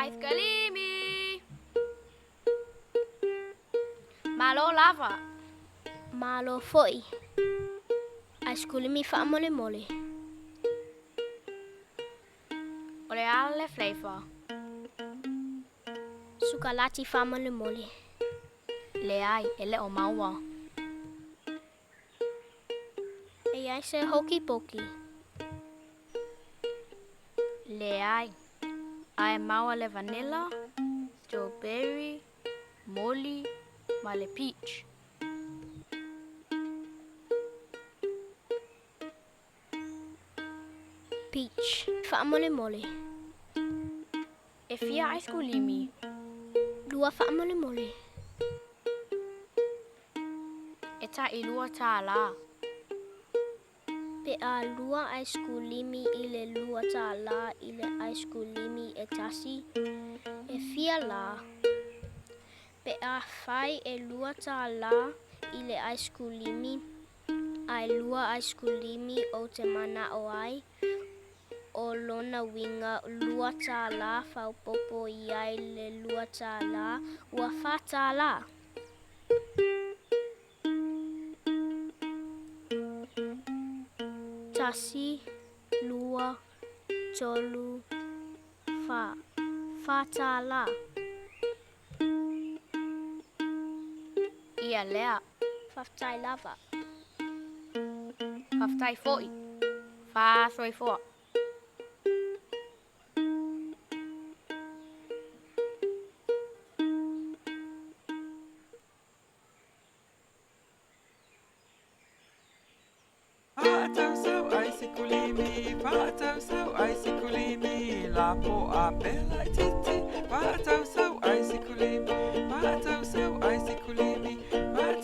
Aisikalimi! Malo lava! Malo foi. Aisikulimi faamolemole. O le a le flavor? Sukalati faamolemole. Leai, e le o maua. E i ai se hokey pokey? Leai. Ae maua le vanilla, strawberry, moli, ma le peach. Peach faamolemole. E fia aisikulimi? Lua faamolemole. E tailua tālā. Pe a lua aisikulimi i le $2 i le aisikulimi e tasi, e fia lā? Pe afai e $2 i le aisikulimi, a e lua aisikulimi ou te manao ai, o lona uiga $2 faaopoopo i ai le $2, ua $4. Tasi, lua, tolu, fā. $4. Ia lea. Faafetai lava. Faafetai foi. Faasoifua. Fa'atausau aisikulimi, fa'atausau aisikulimi, lapo'a pea laitiiti. Fa'atausau aisikulimi, fa'atausau aisikulimi, fa'atausau.